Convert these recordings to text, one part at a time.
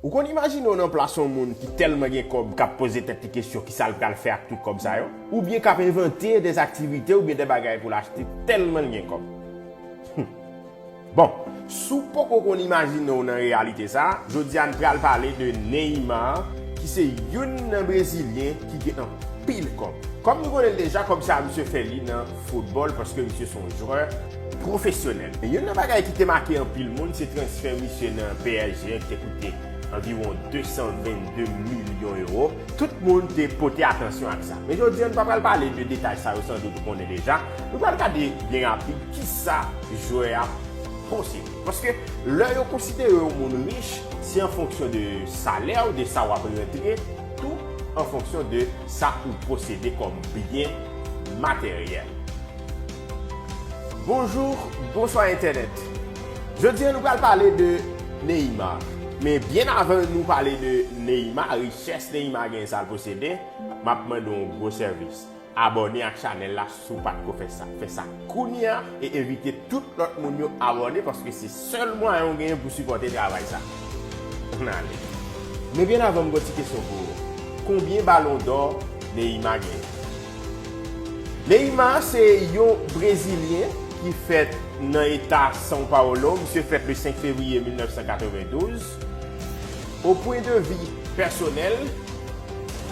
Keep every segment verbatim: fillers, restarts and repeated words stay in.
Ou konn imajine w nan plas yon moun ki tèlman gen kòb k ap poze tèt li kesyon kisa l pral fè ak tout kòb sa yo? Oubyen k ap envante de aktivite oubyen de bagay pou l achte tèlman l gen kòb? Bon, si w poko konn imajine w nan reyalite sa, jodi a n pral pale de Neymar, ki se youn nan Brezilyen ki gen anpil kòb. Kòm nou konnen l deja, kòb sa a misye fè li nan foutbòl paske misye se yon jwè pwofesyonèl. Men youn nan bagay ki te make anpil moun se transfè misye nan P S G an ki te koute anviwon de san vennde milyon ewo. Tout moun te pote atansyon ak sa. Men jodi a, nou pa pral pale de detay sa yo, sandout ou konnen deja. Nou pral gade byen rapid kisa jwè a posede. Paske lè yo konsidere yon moun rich, se an fonksyon de salè w, de sa w ap rantre, tou an fonksyon de sa ou posede kòm byen materyèl. Bonjou, bonswa entènèt. Jodi a, nou pral pale de Neymar. Men byen avan nou pale de Neymar, richès Neymar gen, sa l posede, m ap mande w yon gwo sèvis. Abòne ak chanèl la si w pa t ko fè sa. Fè sa kounye a e envite tout lòt moun yo abòne, paske se sèl mwayen w genyen pou sipòte travay sa. Ann ale. Men byen avan, m gon ti kesyon pou ou. Konbyen balon dò Neymar genyen? Neymar se yon Brezilyen ki fèt nan eta São Paulo. Misye fèt le senk fevriye mil nèf san katrevendouz. O pwen de vi pèsonèl,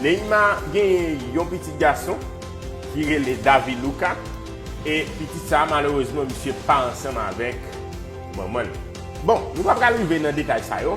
Neymar genyen yon pitit gason ki rele Davi Luca, e pitit sa a, malerezman, misye pa ansanm avèk manman l. Bon, nou pa pral rive nan detay sa yo.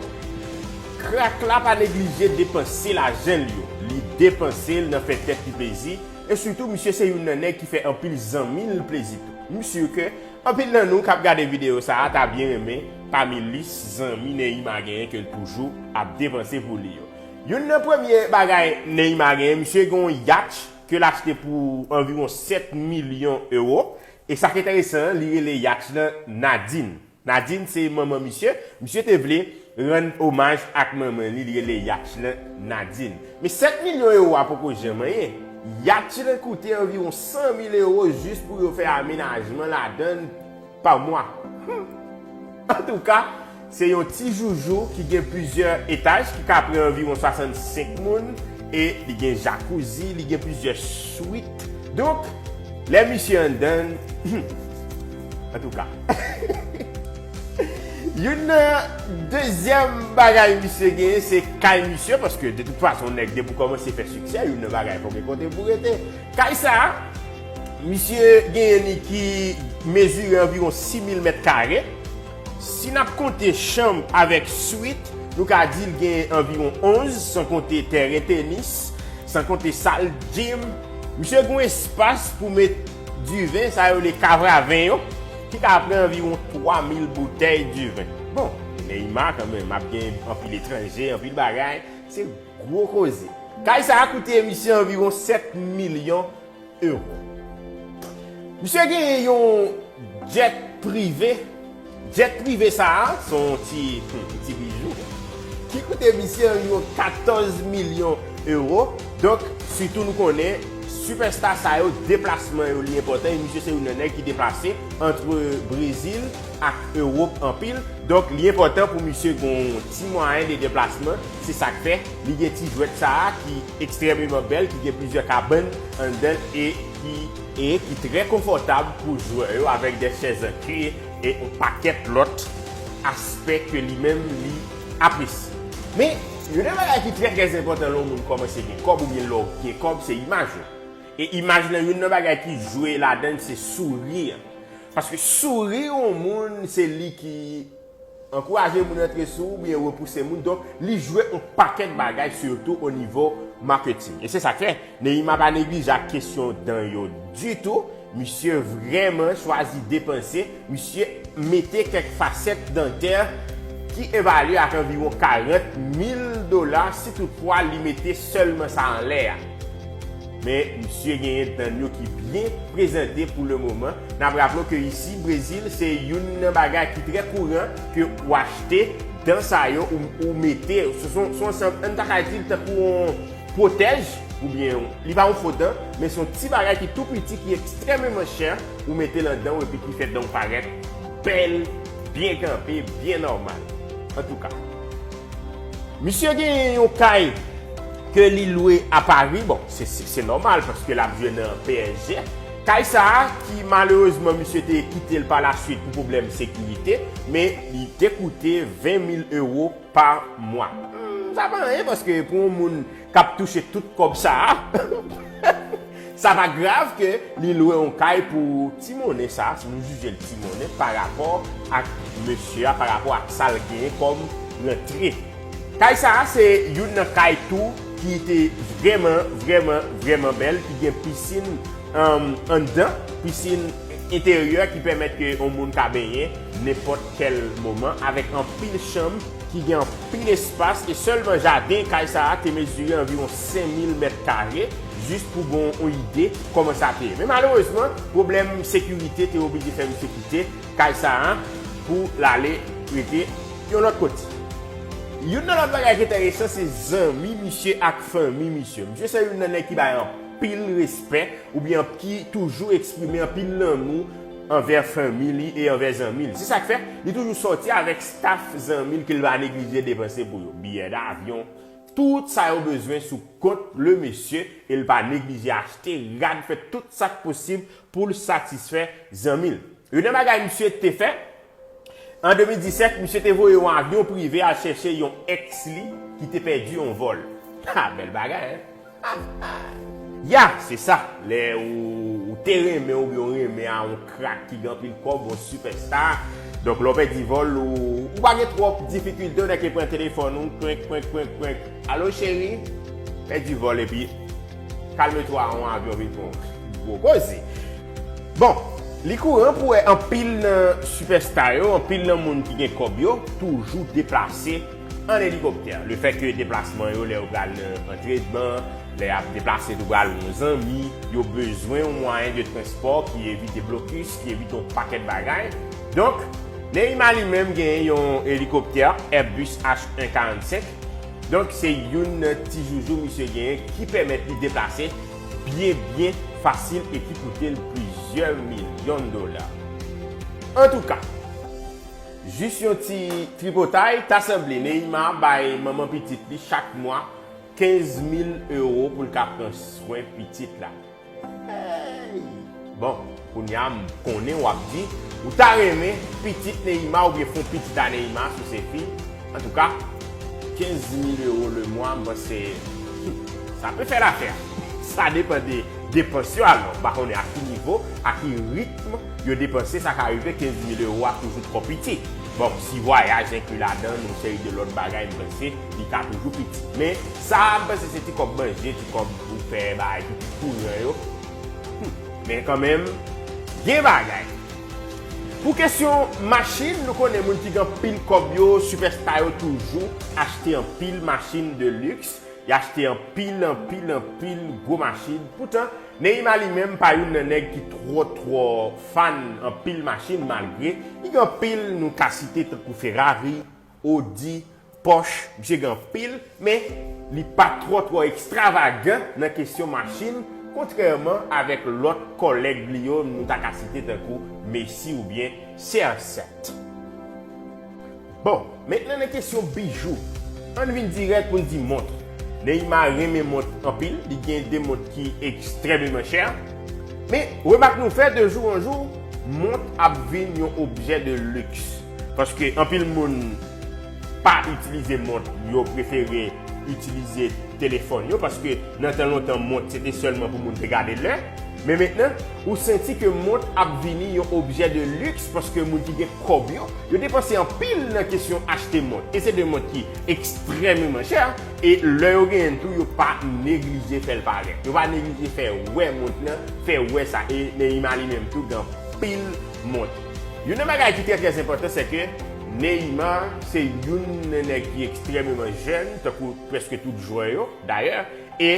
Krak la pa neglije depanse lajan l yo. Li depanse l nan fè tèt li plezi, e sitou, misye se youn nan nèg ki fè anpil zanmi l plezi tou. M si ke anpil nan nou k ap gade videyo sa a ta byen renmen pami lis zanmi Neymar genyen ke l toujou ap depanse pou li yo. Youn nan premye bagay Neymar genyen, misye gen yon yatch ke l achte pou anviwon sèt milyon ewo. E sa k enteresan an, li rele yatch lan Nadine. Nadine se manman misye. Misye te vle rann omaj ak manman li, li rele yatch lan Nadine. Men sèt milyon ewo a poko janm anyen. Yatch lan koute anviwon san mil ewo jis pou yo fè amenajman ladan l pa mwa. Hmm. Antouka, se yon ti joujou ki gen plizyè etaj, ki ka pran anviwon swasannsenk moun, e li gen jakouzi, li gen plizyè swit. Donk, lè misye anndan, antouka. Youn nan dezyèm bagay misye genyen, se kay misye, paske de tout fason, nèg depi w kòmanse fè siksè, youn nan bagay fòk gen kote pou rete. Kay sa a, misye genyen li ki mezire anviwon sis mil mèt kare. Si n ap konte chanm avèk swit, nou ka di l gen anviwon onz, san konte tèren tenis, san konte sal jim. Misye gen yon espas pou met diven, sa yo rele kavraven yo, ki ka pran anviwon twa mil boutèy diven. Bon, Neymar kanmenm ap gen anpil etranje, anpil bagay, se gwo koze. Kay sa a koute misye anviwon sèt milyon ewo. Misye genyen yon jet prive. Jet prive sa a, se yon ti, hmm, ti bijou ki koute misye anviwon katòz milyon ewo. Donk, sitou nou konnen, sipèsta sa yo, deplasman yo, li enpòtan. E misye se youn nan nèg ki deplase ant Brezil ak Ewòp anpil. Donk, li enpòtan pou misye gen yon ti mwayen de deplasman. Se sa k fè li gen ti jwèt sa a ki ekstrèmeman bèl, ki gen plizyè kabann anndan l e ki, e ki trè konfòtab pou jwè yo, avèk de chèz an kwi e yon pakèt lòt aspè ke li menm li apresye. Men, youn nan bagay ki trè, trè enpòtan lè yon moun kòmanse gen kòb oubyen lè w gen kòb, se imaj ou. E imaj lan, youn nan bagay ki jwe ladan l, se souri an. Paske souri yon moun, se li ki ankouraje moun antre sou ou oubyen repouse moun. Donk, li jwe yon pakèt bagay, sitou o nivo maketing. E se sa k fè Neymar pa neglije ak kesyon dan yo ditou. Misye vrèman chwazi depanse. Misye mete kèk fasèt dantè ki evalye ak anviwon karant mil dola, si toutfwa li mete sèlman sa anlè a. Men, misye genyen dan yo ki byen prezante pou le moman. N ap raple w ke isi, Brezil, se youn nan bagay ki trè kouran ke w achte dan sa yo, ou, ou mete, se, se, se yon ansanm, ann ta ka di l tankou yon pwotèj, oubyen li pa yon fo dan, men se yon ti bagay ki tou piti, ki ekstrèmeman chè, ou mete l anndan w epi ki fè dan w parèt bèl, byen kanpe, byen nòmal. Antouka, Misye genyen yon kay ke li lwe a Pari. Bon, se, se, se nòmal paske l ap jwe nan P S G. Kay sa a, ki malerezman misye te kite l pa laswit pou pwoblèm sekirite, men li te koute ven mil ewo pa mwa. Hmm, sa pa anyen paske pou yon moun k ap touche tout kòb sa a, sa pa grav ke li lwe yon kay pou ti monnen sa, si nou jije l ti monnen pa rapò ak mesye a, pa rapò ak sa l genyen kòm rantre. Kay sa a se youn nan kay tou ki te vrèman, vrèman, vrèman bèl, ki gen pisin, um, anndan, pisin enteryè ki pèmèt ke yon moun ka benyen nenpòt kèl moman, avèk anpil chanm ki gen anpil espas, e sèlman jaden kay sa a te mezire anviwon senk mil mèt kare, jis pou gen yon ide kòman sa te ye. Men malerezman, pwoblèm sekirite te oblije fè misye kite kay sa a pou l ale rete yon lòt kote. Youn nan lòt bagay ki enteresan se zanmi misye ak fanmi misye. Misye se youn nan nèg ki bay anpil respè oubyen ki toujou eksprime anpil lanmou anvè fanmi li e anvè zanmi l. Se sa k fè li toujou sòti avèk staff zanmi l ke l pa neglije depanse pou yo. Biyè davyon, tout sa yo bezwen sou kont le mesye, e l pa neglije achte rad, fè tout sa k posib pou l satisfè zanmi l. Youn nan bagay misye te fè, an de mil disèt, misye te voye yon avyon prive al chèche yon èks li ki te pèdi yon vòl. Ha, bèl bagay, en? Ya, se sa. Lè ou, ou te renmen oubyen ou renmen a yon krak ki gen anpil kòb, yon sipèsta. Donk, lè w pèdi vòl, ou, ou pa gen twòp difikilte, ou nèk pran telefòn ou, kwenk, kwenk, kwenk, kwenk. Alo, cheri? Pèdi vòl epi kalme twa an, yon avyon vin pran w. Gwo koze. Bon, li kouran pou wè anpil nan sipèsta yo, anpil nan moun ki gen kòb yo, toujou deplase an elikoptè. Lefètke deplasman yo, lè yo pral nan antrenman, lè y ap deplase tou pral yon zanmi, yo bezwen yon mwayen de transpò ki evite blokis, ki evite yon pakèt bagay. Donk, Neymar li menm genyen yon elikoptè Airbus H un quarante-cinq. Donk, se youn nan ti joujou misye genyen ki pèmèt li deplase byen, byen fasil e ki koute l plizyè milyon dola. Antouka, jis yon ti tripotay, ta sanble Neymar bay manman pitit li chak mwa kenz mil ewo pou l ka pran swen pitit la. Hey! Bon, kounye a m konnen w ap di, ou ta renmen pitit Neymar oubyen fè yon pitit a Neymar si w se fi. Antouka, kenz mil ewo le mwa, m panse, hmm, sa pe fè lafè. Sa depann de depans yo, alò, m pa konnen a ki nivo, a ki ritm yo depanse, sa ka rive kenz mil ewo a toujou twò piti. Bon, si vwayaj enkli ladan l, yon seri de lòt bagay, m panse li ka toujou piti. Men, sa, m panse se ti kòb manje, ti kòb pou fè bagay ki pi kouran yo. Hmm, men kanmenm, gen bagay. Pou kesyon machin, nou konnen moun ki gen anpil kòb yo, sipèsta yo toujou achte anpil machin de liks. Y achte anpil, anpil, anpil gwo machin. Poutan, Neymar li menm pa youn nan nèg ki twò, twò fan anpil machin, malgre li gen anpil nou ka site tankou Ferrari, Audi, Porsche, misye gen anpil, men li pa twò, twò ekstravagan nan kesyon machin, kontrèman avèk lòt kòlèg li yo nou ta ka site tankou Messi oubyen C R sèt. Bon, mentnan nan kesyon bijou, ann vin dirèk pou n di mont. Neymar renmen mont anpil, li gen de mont ki ekstrèmeman chè. Men, remak nou fè, de jou an jou, mont ap vin yon objè de liks. Paske anpil moun pa itilize mont, yo prefere itilize telefòn yo, paske nan tan lontan, mont se te sèlman pou moun te gade lè. Men mentnan, ou santi ke mont ap vini yon objè de liks paske moun ki gen kòb yo, yo depanse anpil nan kesyon achte mont. E se de mont ki ekstrèmeman chè, e lè yo genyen l tou, yo pa neglije fè l parèt. Yo pa neglije fè wè mont lan, fè wè sa. E Neymar li menm tou gen anpil mont. Youn nan bagay ki trè, trè enpòtan, se ke Neymar se youn nan nèg ki ekstrèmeman jèn, tankou prèske tout jwè yo, dayè, e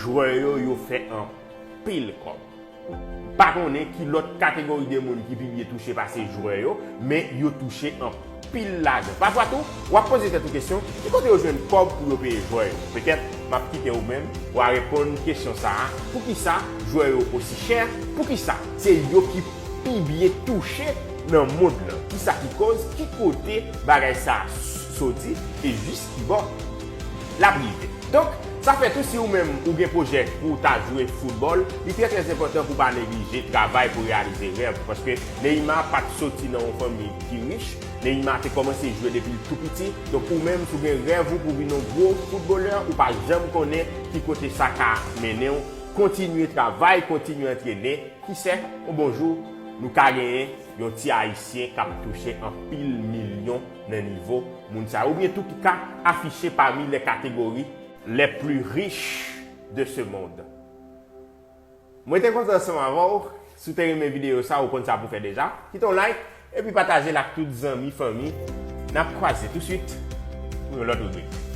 jwè yo, yo fè anpil kòb. M pa konnen ki lòt kategori de moun ki pi byen touche pase jwè yo, men yo touche anpil lajan. Pafwa tou, w ap poze tèt ou kesyon, ki kote yo jwenn kòb pou yo peye jwè yo? Petèt, m ap kite ou menm, w a reponn kesyon sa a, poukisa jwè yo osi chè? Poukisa se yo ki pi byen touche nan mond lan? Kisa ki koz? Ki kote bagay sa a soti? E jis ki bò? L ap rive. Donk, sa fè tou si ou menm ou gen pwojè pou w ta jwe foutbòl, li trè trè enpòtan pou w pa neglije travay pou reyalize rèv ou, paske Neymar pa t soti nan yon fanmi ki rich, Neymar te kòmanse jwe depi l tou piti, donk ou menm si w gen rèv ou pou w vin yon gwo foutbolè, ou pa janm konnen ki kote sa ka mennen w, kontinye travay, kontinye antrene, kisè, yon bon jou, nou ka genyen yon ti Ayisyen k ap touche anpil milyon nan nivo moun sa yo, oubyen tou ki ka afiche pami les catégories les plus riches de ce monde. Mwen te kontan ansanm avè w. Si w te renmen videyo sa, ou konn sa pou fè deja. Kite yon like, epi pataje l ak tout zanmi, fanmi. N ap kwaze touswit pou yon lòt ribrik.